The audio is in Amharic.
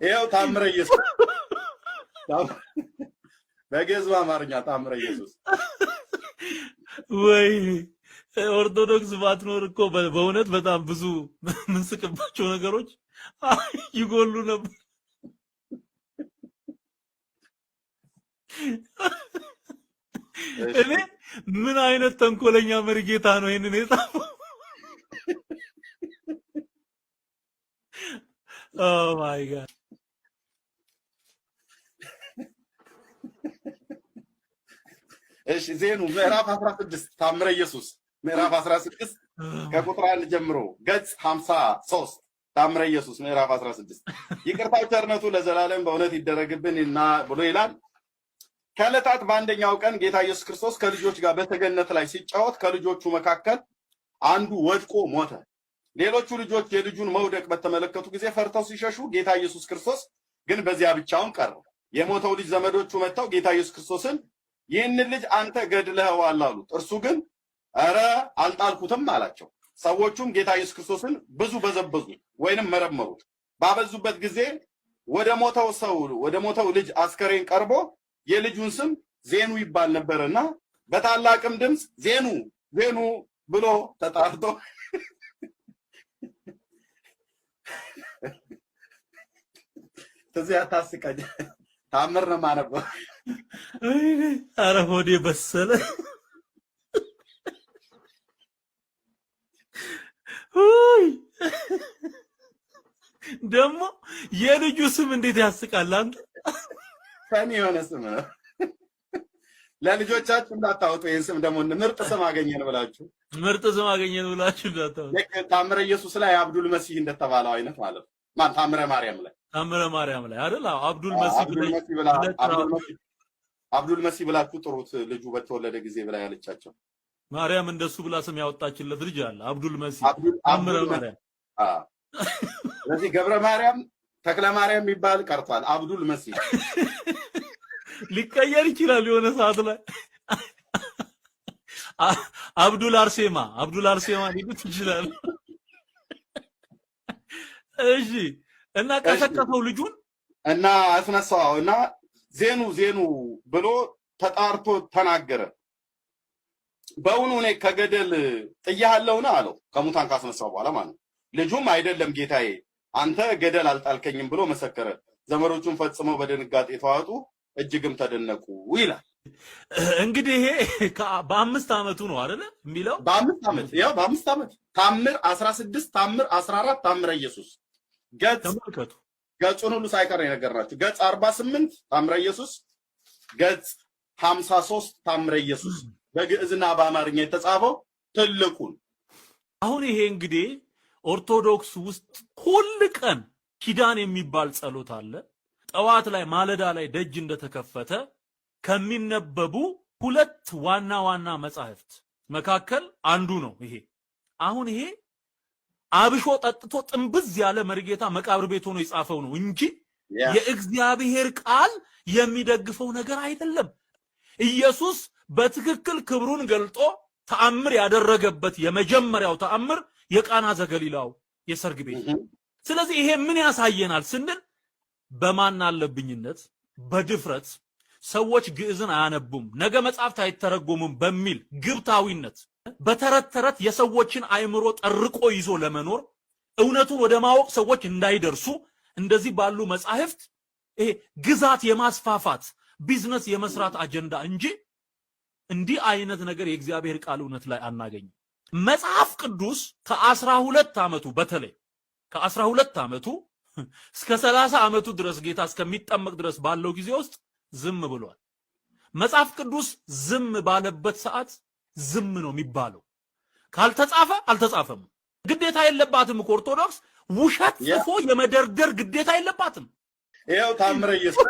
ይኸው ታምረ ኢየሱስ፣ በግዕዝ በአማርኛ ታምረ ኢየሱስ። ወይ ኦርቶዶክስ ባትኖር እኮ በእውነት በጣም ብዙ ምንስቅባቸው ነገሮች ይጎሉ ነበር። እኔ ምን አይነት ተንኮለኛ መሪጌታ ነው ይሄንን የጻፈው? Oh my God። እሺ ዜኑ ምዕራፍ 16፣ ታምረ ኢየሱስ ምዕራፍ 16 ከቁጥር 1 ጀምሮ ገጽ 53፣ ታምረ ኢየሱስ ምዕራፍ 16። ይቅርታው ቸርነቱ ለዘላለም በእውነት ይደረግብን እና ብሎ ይላል። ከዕለታት በአንደኛው ቀን ጌታ ኢየሱስ ክርስቶስ ከልጆች ጋር በሰገነት ላይ ሲጫወት ከልጆቹ መካከል አንዱ ወድቆ ሞተ። ሌሎቹ ልጆች የልጁን መውደቅ በተመለከቱ ጊዜ ፈርተው ሲሸሹ ጌታ ኢየሱስ ክርስቶስ ግን በዚያ ብቻውን ቀረ። የሞተው ልጅ ዘመዶቹ መጥተው ጌታ ኢየሱስ ክርስቶስን ይህንን ልጅ አንተ ገድለኸዋል አሉት። እርሱ ግን ኧረ አልጣልኩትም አላቸው። ሰዎቹም ጌታ ኢየሱስ ክርስቶስን ብዙ በዘበዙት ወይንም መረመሩት። ባበዙበት ጊዜ ወደ ሞተው ሰው፣ ወደ ሞተው ልጅ አስከሬን ቀርቦ የልጁን ስም ዜኑ ይባል ነበርና በታላቅም ድምፅ ዜኑ ዜኑ ብሎ ተጣርቶ፣ እዚያ ታስቀኝ። ታምር ነው የማነበው። ኧረ ሆዴ በሰለ። ውይ ደግሞ የልጁ ስም እንዴት ያስቃል አንተ። Funny የሆነ ስም ነው። ለልጆቻችሁ እንዳታወጡ ይህን ስም። ደግሞ ምርጥ ስም አገኘን ብላችሁ፣ ምርጥ ስም አገኘን ብላችሁ እንዳታወጡ። ልክ ታምረ ኢየሱስ ላይ አብዱል መሲህ እንደተባለው አይነት ማለት ነው። ማን፣ ታምረ ማርያም ላይ። ታምረ ማርያም ላይ አይደል? አዎ፣ አብዱል መሲህ። አብዱል መሲህ ብላ፣ አብዱል መሲህ ብላችሁ ጥሩት ልጁ በተወለደ ጊዜ ብላ ያለቻቸው። ማርያም እንደሱ ብላ ስም ያወጣችለት ልጅ አለ፣ አብዱል መሲህ። ታምረ ማርያም። ስለዚህ ገብረ ማርያም፣ ተክለ ማርያም የሚባል ቀርቷል። አብዱል መሲህ። ሊቀየር ይችላል የሆነ ሰዓት ላይ፣ አብዱል አርሴማ፣ አብዱል አርሴማ ሊሉት ይችላል። እሺ፣ እና ቀሰቀሰው ልጁን። እና አስነሳው እና ዜኑ ዜኑ ብሎ ተጣርቶ ተናገረ። በእውኑ እኔ ከገደል ጥዬሃለሁን አለው። ከሙታን ካስነሳው በኋላ ማለት ነው። ልጁም አይደለም ጌታዬ፣ አንተ ገደል አልጣልከኝም ብሎ መሰከረ። ዘመዶቹን ፈጽመው በድንጋጤ ተዋጡ፣ እጅግም ተደነቁ ይላል። እንግዲህ ይሄ በ5 ዓመቱ ነው አይደለ የሚለው? በ5 ዓመት፣ ያው በ5 ዓመት፣ ታምር 16፣ ታምር 14፣ ታምረ ኢየሱስ ገጽ ተመልከቱ። ገጹን ሁሉ ሳይቀር ነው የነገርናችሁ። ገጽ 48 ታምረ ኢየሱስ፣ ገጽ 53 ታምረ ኢየሱስ፣ በግዕዝና በአማርኛ የተጻፈው ትልቁን። አሁን ይሄ እንግዲህ ኦርቶዶክስ ውስጥ ሁል ቀን ኪዳን የሚባል ጸሎት አለ። ጠዋት ላይ ማለዳ ላይ ደጅ እንደተከፈተ ከሚነበቡ ሁለት ዋና ዋና መጻሕፍት መካከል አንዱ ነው ይሄ። አሁን ይሄ አብሾ ጠጥቶ ጥንብዝ ያለ መሪጌታ መቃብር ቤት ሆኖ የጻፈው ነው እንጂ የእግዚአብሔር ቃል የሚደግፈው ነገር አይደለም። ኢየሱስ በትክክል ክብሩን ገልጦ ተአምር ያደረገበት የመጀመሪያው ተአምር የቃና ዘገሊላው የሰርግ ቤት። ስለዚህ ይሄ ምን ያሳየናል ስንል በማን አለብኝነት፣ በድፍረት፣ ሰዎች ግዕዝን አያነቡም፣ ነገ መጽሐፍት አይተረጎሙም በሚል ግብታዊነት፣ በተረት ተረት የሰዎችን አእምሮ ጠርቆ ይዞ ለመኖር፣ እውነቱን ወደ ማወቅ ሰዎች እንዳይደርሱ እንደዚህ ባሉ መጻሕፍት ይሄ ግዛት የማስፋፋት፣ ቢዝነስ የመስራት አጀንዳ እንጂ እንዲህ አይነት ነገር የእግዚአብሔር ቃል እውነት ላይ አናገኝም። መጽሐፍ ቅዱስ ከ12 ዓመቱ፣ በተለይ ከ12 ዓመቱ እስከ 30 ዓመቱ ድረስ፣ ጌታ እስከሚጠመቅ ድረስ ባለው ጊዜ ውስጥ ዝም ብሏል። መጽሐፍ ቅዱስ ዝም ባለበት ሰዓት ዝም ነው የሚባለው። ካልተጻፈ አልተጻፈም። ግዴታ የለባትም እኮ ኦርቶዶክስ፣ ውሸት ጽፎ የመደርደር ግዴታ የለባትም። ይኸው ታምረ ኢየሱስ።